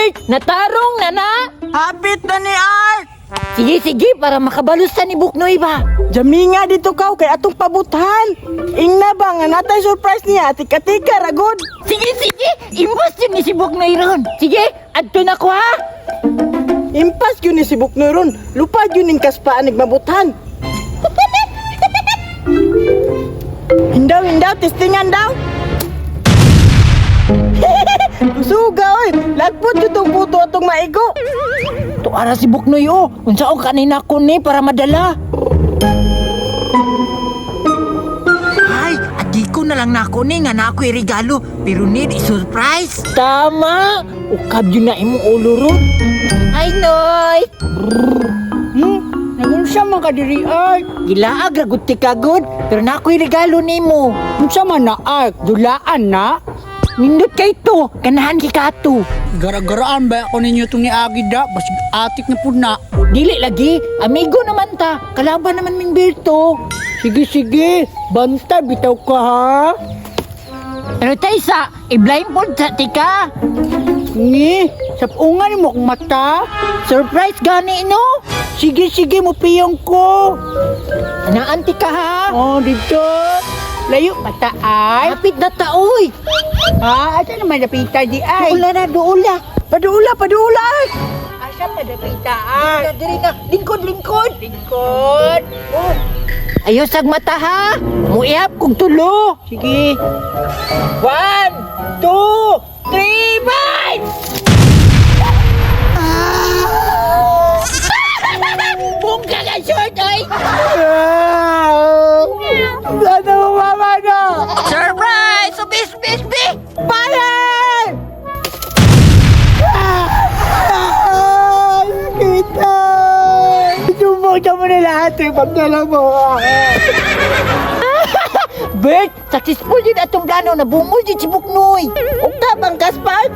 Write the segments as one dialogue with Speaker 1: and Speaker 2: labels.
Speaker 1: Bert, natarong na na.
Speaker 2: Hapit na ni Art!
Speaker 1: Sige, sige, para makabalos ta ni Buknoy ba?
Speaker 2: Jaminga dito kaw kay atong pabuthan. Ingna ba nga natay surprise niya atik-atika ragod.
Speaker 1: Sige, sige, imbos yun ni si Buknoy ron. Sige, adto na ko ha.
Speaker 2: Impas yun ni si Buknoy ron. Lupad yun ning kaspaan nagmabuthan. Hindaw, hindaw, testingan daw. Suga oy, lagpot yun tong buto atong maigo.
Speaker 1: Tuara si Buknoy oh. Unsaon kanina ko ni para madala. Ay, ati ko na lang nako ni nga na ako'y regalo pero need surprise. Tama. Ukab yun na imong ulo ron. Ay, Noy.
Speaker 3: Nagunsa man ka diri Art?
Speaker 1: Gilaag ra gud ti kagod pero na ako'y regalo nimo.
Speaker 3: Unsa man na Art? Dulaan na?
Speaker 1: Nindot kay to, ganahan ki kato.
Speaker 3: Gara-garaan ba ako ninyo itong niagi da? Basig atik na po na.
Speaker 1: Dili lagi, amigo naman ta. Kalaban naman ming Berto.
Speaker 3: Sige, sige. Banta, bitaw ka ha.
Speaker 1: Pero taysa, i-blindfold sa tika.
Speaker 3: Ni, sapungan mo akong mata.
Speaker 1: Surprise gani no?
Speaker 3: Sige, sige, mupiyong ko.
Speaker 1: Naanti ka ha.
Speaker 3: Oh, dito. Layo pa ta ay.
Speaker 1: Kapit na ta oy.
Speaker 3: Ha, asa naman napita di ay?
Speaker 1: Duula na, duula.
Speaker 2: Paduula, paduula ay.
Speaker 3: Asa pa napita ay?
Speaker 1: Diri na, lingkod, lingkod.
Speaker 3: Lingkod.
Speaker 1: Oh. Ayos ag mata ha. Muihap kog tulo.
Speaker 3: Sige.
Speaker 1: 1, 2, 3, 5! Bungka ka short ay!
Speaker 3: Sana mo mama na.
Speaker 1: Surprise! So, bis, bis, bis!
Speaker 3: Fire! Ay, kita! Sumukta mo na lahat eh, pagdala mo.
Speaker 1: Bert, successful yun atong plano na bungol din si Buknoy.
Speaker 2: Ukta bang kaspal?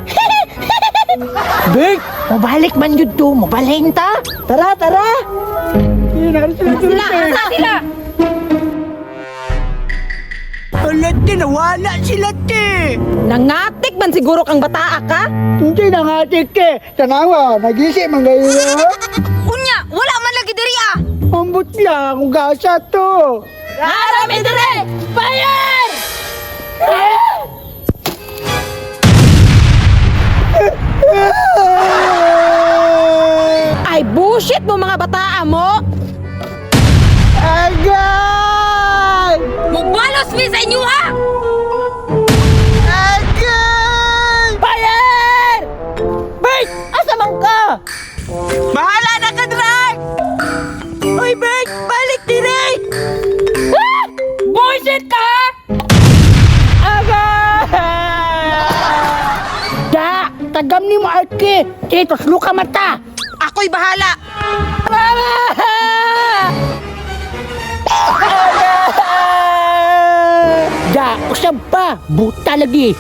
Speaker 1: Bert, mabalik man yun to. Mabalhin ta.
Speaker 2: Tara, tara.
Speaker 3: Sila,
Speaker 1: sila!
Speaker 3: Ala, te, nawala sila, te.
Speaker 4: Nangatik man siguro kang bataa ka?
Speaker 3: Hindi na nga, te, te. Tanawa, nag-isip man kayo.
Speaker 4: Unya, wala man lagi diri ah.
Speaker 3: Ambot lang, kung gasa to.
Speaker 1: Harami dire! Fire!
Speaker 4: Ay bullshit mo mga bataa mo.
Speaker 3: Agay!
Speaker 4: Mugbalos mi sa inyo ha.
Speaker 3: Agay!
Speaker 1: Fire! Bert, asa man ka?
Speaker 2: Bahala na ka, Drag! Uy, Bert, balik dire!
Speaker 1: Ah! Bullshit ka!
Speaker 3: Da, tagam ni mo, Arke. Te, tuslo ka mata.
Speaker 4: Ako'y bahala.
Speaker 1: Mama!
Speaker 3: Da, usab pa. Buta lagi.